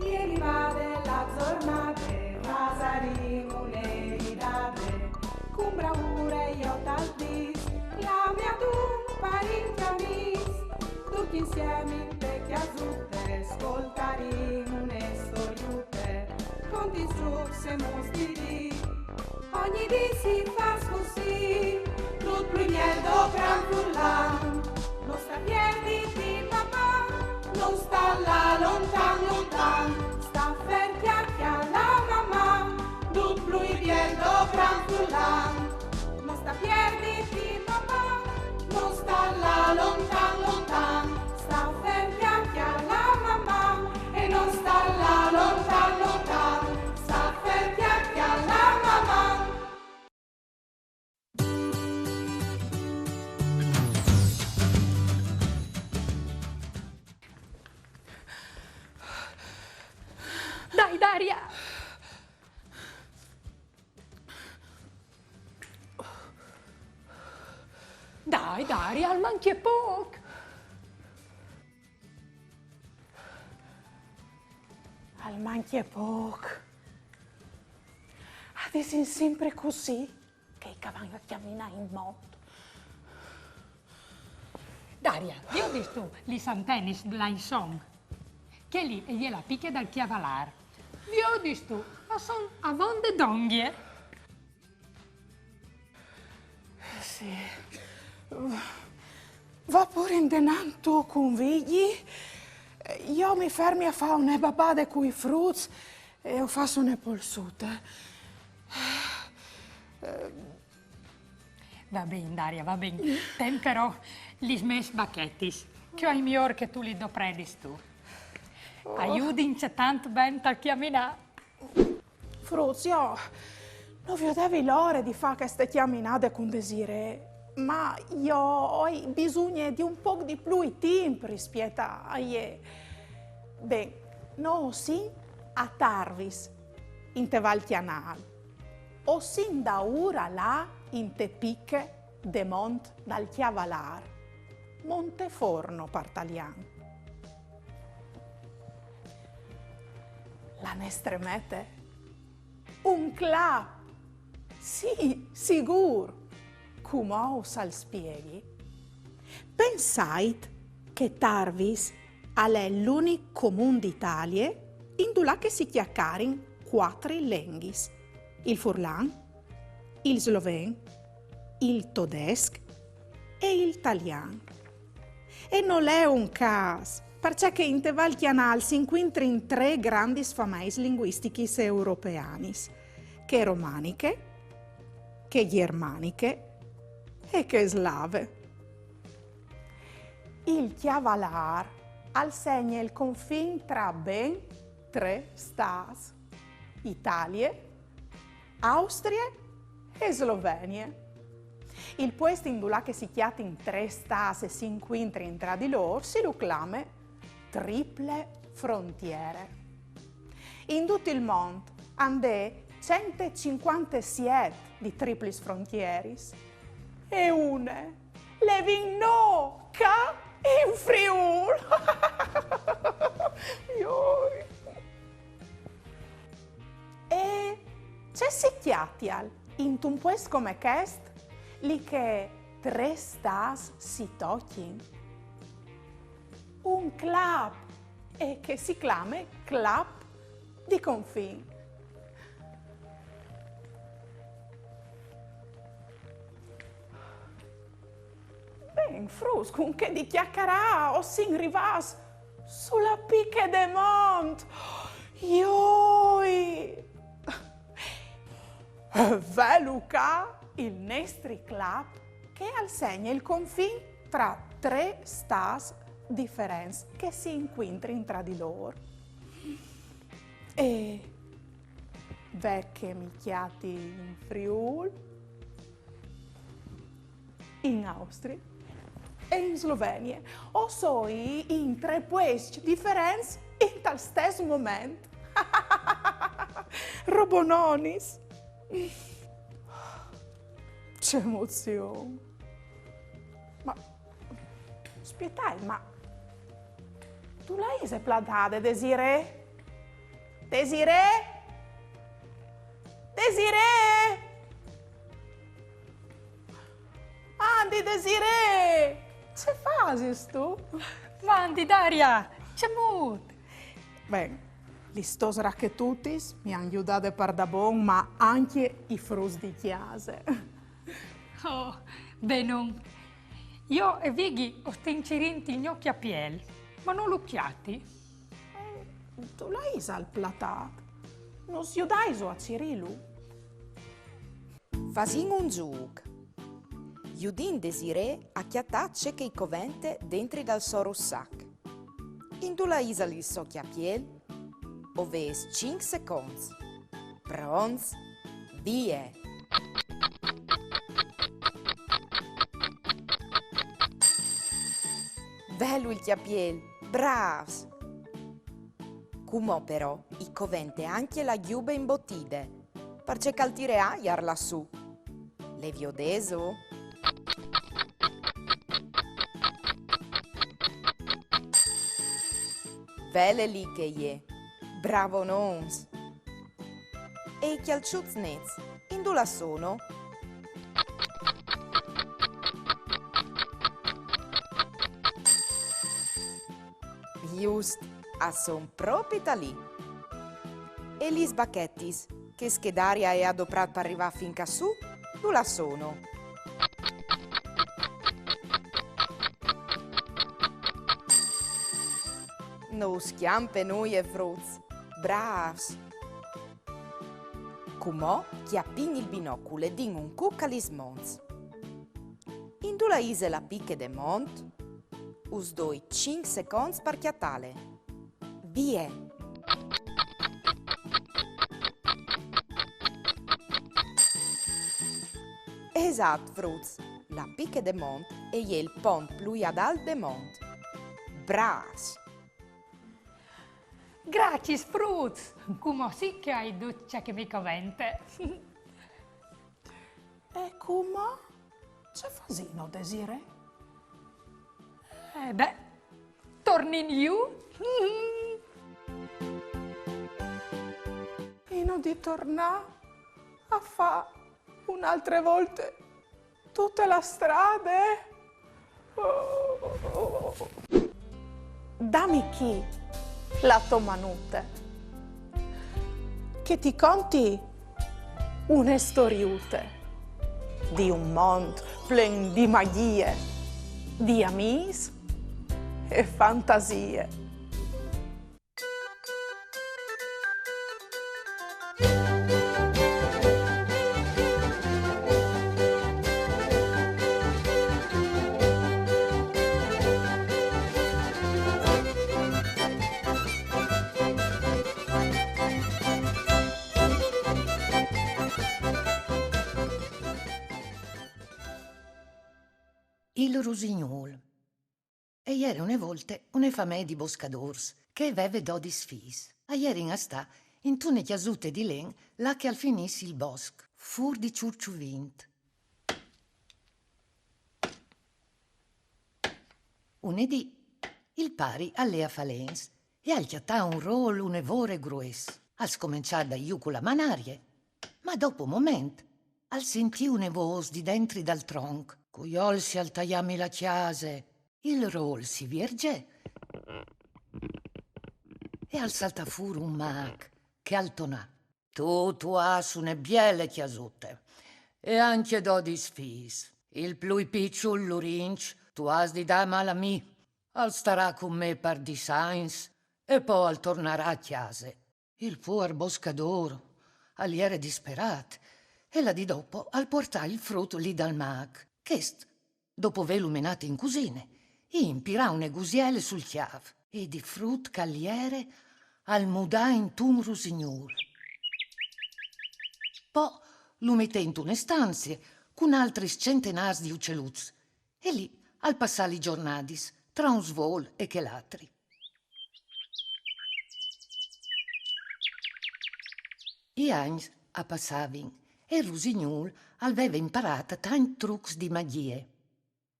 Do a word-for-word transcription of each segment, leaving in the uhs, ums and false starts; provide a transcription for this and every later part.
Ieri vade la zornade, fasarìn une ridade, cun braure jo tal dis, clame adun parint e amis, ducj insiemi inte cjasute, scoltarìn une storiute, contis ducj semus di dì. Ogni dì si fâs cussì, dut plui biel dopran furlan. No sta pierditi, Maman, no sta lâ lontan, lontan. Sta fer, cjale, cjale, Maman, dut plui biel dopran furlan. No sta pierditi, Maman, no sta lâ lontan, lontan. Sta fer, cjale, cjale, Maman, e no sta lâ lontan, lontan. Sta fer, cjale, cjale, Maman. Dai, Daria! Dai, Daria, al mancje pôc! Al mancje pôc. A disin simpri cussì, chei che a van a cjaminâ in mont. Daria, viodistu lis antenis là insom? Chê li e je la piche dal cjavalâr. Viodistu, a son avonde dongje. Sì. Va pûr indenant tu cun Vigji. Jo mi fermi a fâ une babade cui fruts e o fâs une polsute. Va ben, Daria, va ben. Ten però lis mês bachetis, che o ai miôr che tu lis dopredis tu. A judin tant ben tal cjaminâ. Fruts, jo no viodevi la ore di fâ cheste cjaminade cun Desirée, ma jo o ai bisugne di un pôc di plui timp rispiet a jê. Ben, nô o sin a Tarvis, inte Val Cjanâl. O sin daûr a lâ inte piche de mont dal Cjavalâr, Monteforno par talian. La nestre mete? Un clap! Sì, sigûr! Cumò us al spieghi. Pensait che Tarvis al è l'unic comun di Italie indulà che si cjacarin cuatri lenghis: il furlan, il sloven, il todesc e il talian. E nol è un câs, parcè che inte Val Cjanâl si incuintrin trê grandis fameis linguistichis europeanis, chê romaniche, chê gjermaniche e chê slave. Il Cjavalâr al segne il confin tra ben trê stâts: Italie, Austrie e Slovenie. Il puest indulà che si cjatin trê stâts e si incuintrin intra di lôr si lu clame triple frontiere. In dut il mont a 'nd è cent e cincuantesiet di triplis frontieris. E une le vin nô ca in Friûl. Joi. E ce si cjatial intun puest come chest, li che trê stâts si tocjin? Un clap, e che si clame clap di confin. Ben, fruts, cun chê di cjacarâ o sin rivâts su la piche de mont. Joi! Velu ca il nestri clap che al segne il confin tra trê stâts diferents che si incuintrin tra di lôr. E ve che mi cjati in Friûl, in Austrie e in Slovenie. O soi in trê puescj diferents intal stes moment. Robononis! Ce emozion! Ma spietait, ma dulà ise plantade, Desirée? Desirée? Desirée! Mandi, Desirée! Ce fasistu? Mandi, Daria, cemût? Ben, lis tôs rachetutis mi àn judade pardabon, ma ancje i fruts di cjase. Oh, benon. Jo e Vighi o stin cirint il gno cjapiel, ma no lu cjati. Eh, dulà isal platât? Nus judaiso a cirîlu? Fasìn un zûc. Judìn Desirée a cjatâ ce che i covente dentri dal so russac. Indulà isal il so cjapiel? O vês cinc seconts. Pronts? Vie! Velu il cjapiel, brâfs! Cumò però i covente ancje la gjube imbotide, parcè che al tire aiar lassù. Le viodêso? Vele li che e je. Bravonons! E i cjalçuts nets, indulà sono? Just, a son propit alì. E lis bachetis, chês che Daria e à doprât par rivâ fin ca sù, dulà sono? No us cjampe nuie, fruts. Brâfs! Cumò cjapìn il binocul e dìn un cuc a lis monts. Indulà ise la piche de mont? Us doi cinc seconts par cjatâle. Vie! Esat, fruts, la piche de mont e je il pont plui adalt de mont. Brâfs! Graciis, fruts! Cumò sì che o ai dut ce che mi covente. E cumò? Ce fasìno, Desirée? Eh beh, tornìn jù. Ino di tornâ a fâ une altre volte dute la strade? Dami chi la tô manute, che ti conti une storiute di un mont plen di magjie, di amîs e fantasie. Il rusignûl. E jere une volte une famee di boscadôrs che e veve dodis fîs. A jerin a stâ intune cjasute di len là che al finìs il bosc, fûr di Çurçuvint. Une dì, il pari al lè a fâ lens e al cjatà un rôl une vore grues. Al scomençà a dâi jù cu la manarie, ma dopo un moment al sintì une vôs di dentri dal tronc: «Cuiol si al taià mi la cjase!» Il rôl si viergè e al saltà fûr un mâc che al tonà: «Tu, tu âs une biele cjasute e ancje dodis fîs. Il plui piçul, Lurinç, tu âs di dâmal a mi. Al starà cun me par dîs agns e po al tornarà a cjase.» Il puar boscadôr al jere disperât e la dì dopo al puartà il frut li dal mâc. Chest, dopo vêlu menât in cusine, i impirà une gusiele sul cjâf e di frut che al jere al mudà intun rusignûl. Po lu metè intune stanzie cun altris centenârs di uceluts e li al passà lis zornadis tra un svôl e chel altri. I agns a passavin e il rusignûl al veve imparât tancj trucs di magjie.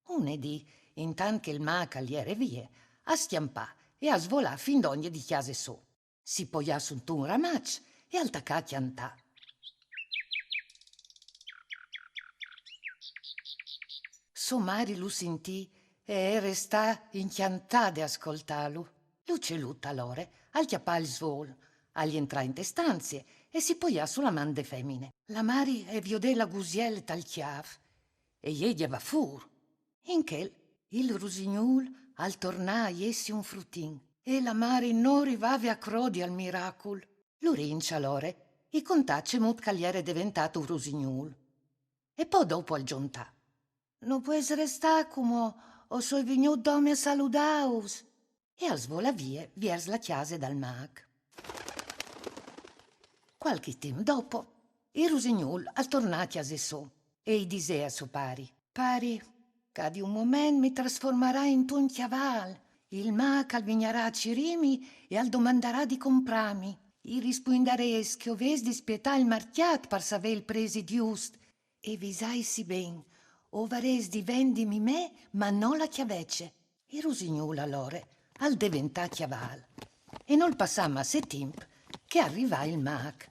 Une dì, intant che il mâc al jere vie, al scjampà e al svolà fin dongje di cjase sô. Si poià suntun ramaç e al tacà a cjantâ. Sô mari lu sintì e e restà incjantade a scoltâlu. L'ucielut alore al cjapà il svol, al jentrà inte stanzie e si poià su la man de femine. La mari e viodè la gusiele tal cjâf e jê gjavà fûr. In chel, il rusignûl al tornà a jessi un frutin e la mari no rivave a crodi al miracul. L'urinç alore i contà cemût che al jere deventât un rusignûl. E po dopo al zontà: No pues restâ cumò, o soi vignût dome a saludâus. E al svolà vie viers la cjase dal mâc. Cualchi timp dopo, il rusignûl al tornà a cjase sô e i disè a so pari: Pari, ca di un moment mi trasformarai intun cjaval. Il mâc al vignarà a cirîmi e al domandarà di comprâmi. I rispuindarês che o vês di spietâ il marcjât par savê il presi just. E visaitsi ben, o varês di vendimi me, ma no la cjavece. Il rusignûl alore al deventà cjaval e nol passà masse timp che al rivà il mâc,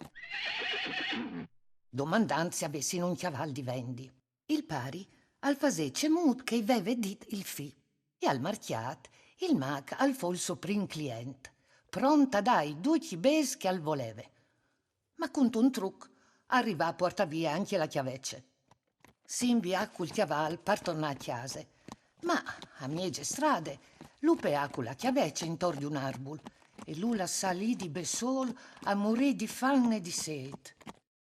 domandant se a vessin un cjaval di vendi. Il pari al fasè cemût che i veve dit il fi, e al marcjât il mâc al fo il so prin client, pront a dâi ducj i bêçs che al voleve. Ma cuntun truc al rivà a puartâ vie ancje la cjavece. Si invià cul cjaval par tornâ a cjase, ma a mieze strade lu peà cu la cjavece intor di un arbul e lu lassà li di bessôl a murî di fam e di sêt.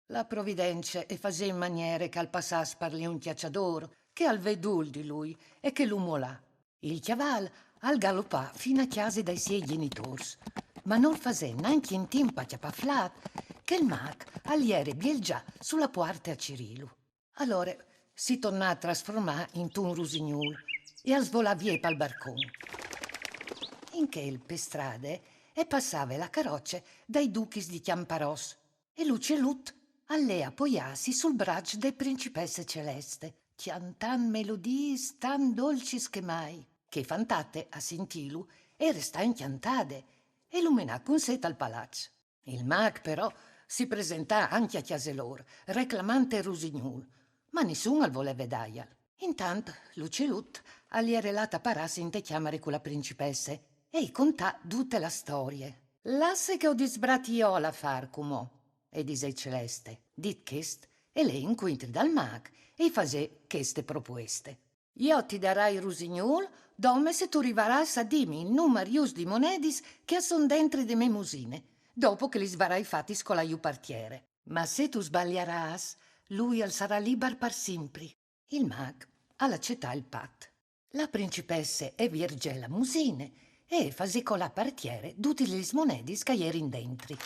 La providence e fasè in maniere che al passàs par li un cjaçadôr, che al vè dûl di lui e che lu molà. Il cjaval al galopà fin a cjase dai siei gjenitôrs, ma nol fasè nancje in timp a cjapâ flât, che il mâc al jere bielzà su la puarte a cirîlu. Alore si tornà a trasformâ intun rusignûl e al svolà vie pal barcon. In chel pe strade e passave la caroce dai duchis di Cjamparòs, e l'ucielut al lè a poiâsi sul braç de principesse Celeste, cjantant melodiis tant dolcis che mai. Chê fantate, a sintîlu, e restà incjantade e lu menà cun sê tal palaç. Il mâc, però, si presentà ancje a cjase lôr, reclamant il rusignûl, ma nissun al voleve dâial. Intant l'ucielut al jere lât a parâsi inte cjamare cu la principesse e i contà dute la storie. Lasse che o disbrati jo l'afâr cumò, e disè Celeste. Dit chest, e lè incuintri dal mâc e i fasè cheste propueste: Jo ti darai il rusignûl dome se tu rivarâs a dîmi il numar just di monedis che a son dentri de mê musine, dopo che lis varai fatis colâ jù par tiere. Ma se tu sbaliarâs, lui al sarà libar par simpri. Il mâc al acetà il pat. La principesse e vierzè la musine e e fasè colâ par tiere dutis lis monedis che a jerin dentri.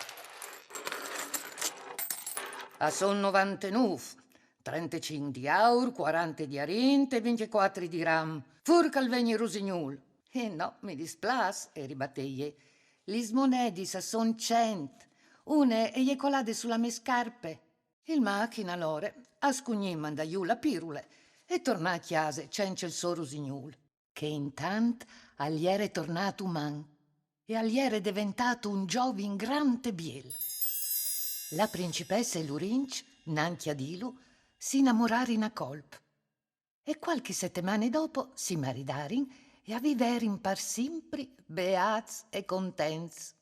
A son novantenûf, trentecinc di aur, cuarante di arint e vincjecuatri di ram. Fûr che al vegni il rusignûl. Eh no, mi displâs, e ribatè jê. Lis monedis a son cent. Une e je colade su la mê scarpe. Il mâc alore al scugnì mandâ jù la pirule e tornâ a cjase cence il so rusignûl, che intant al jere tornât uman e al jere deventât un zovin grant e biel. La principesse e l'urinç, nancje a dîlu, si inamorarin a colp. E cualchi setemane dopo si maridarin e a viverin par simpri beâts e contents.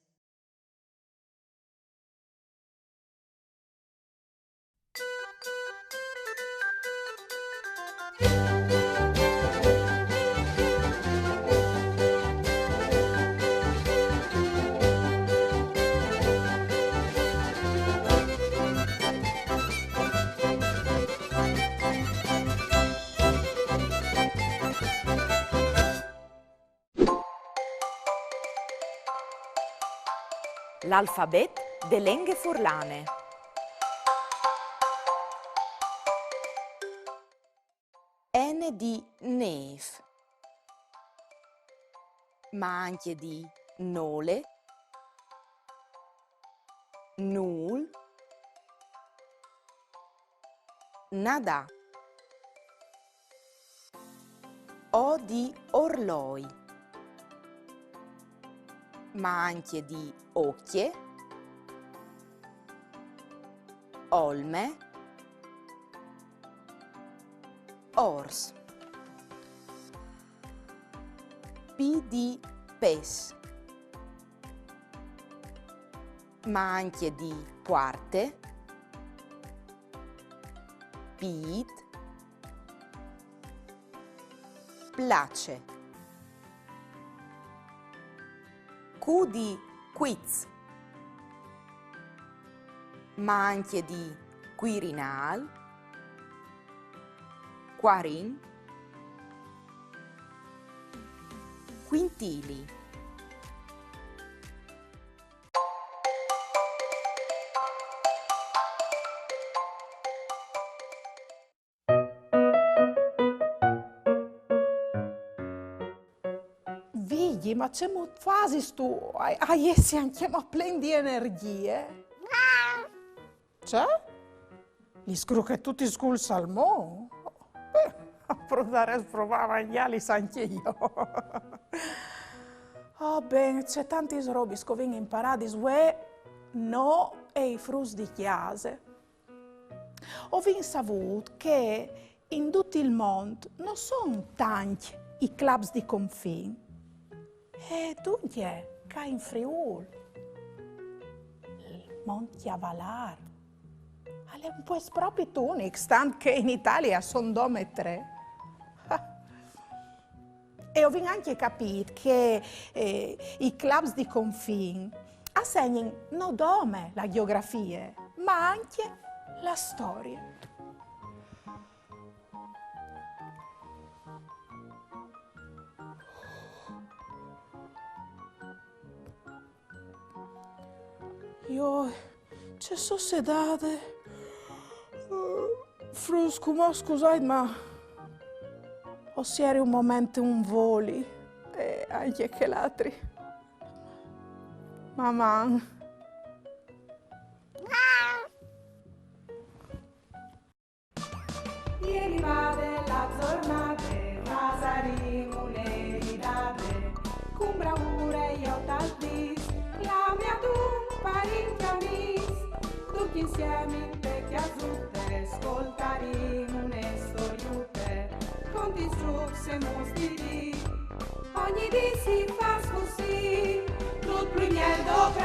L'alfabet de lenghe furlane. N di nêf, ma ancje di nole, nûl, nadâ. O di orloi. ma ancje di ocje, olme, ors. Pi di pes, ma ancje di puarte, pît, place. Cu di cuiz, ma ancje di Quirinâl, Cuarin, Quintili. Vigji, ma cemût fasistu a, a jessi ancjemò plen di energjie? Ce? Lis crochetutis cul salmon? Eh, a prodarès provâ a mangjâlis ancje jo. Oh, ben, ce tantis robis che o vin imparât vuê, nô e i fruts di cjase. O vin savût che in dut il mont no son tancj i claps di confin. E duncje, ca in Friûl, il Mont Cjavalâr al è un puest propit unic, stant che in Italie a son dome trê. E o vin ancje capît che, eh, i claps di confin a segnin no dome la gjeografie, ma ancje la storie. Joi, ce sossedade. Fruts, cumò scusait, ma o sieri un moment un voli, e ancje chel altri. Maman. E rivade la zornade, fasarìn une ridade, cun braure jo tal dîs, clame adun parint e amîs, ducj insiemi inte cjasute, scoltarìn une storiute, contis, zûcs e muts di dì. Ogni dì si fâs cussì, dut plui biel dopo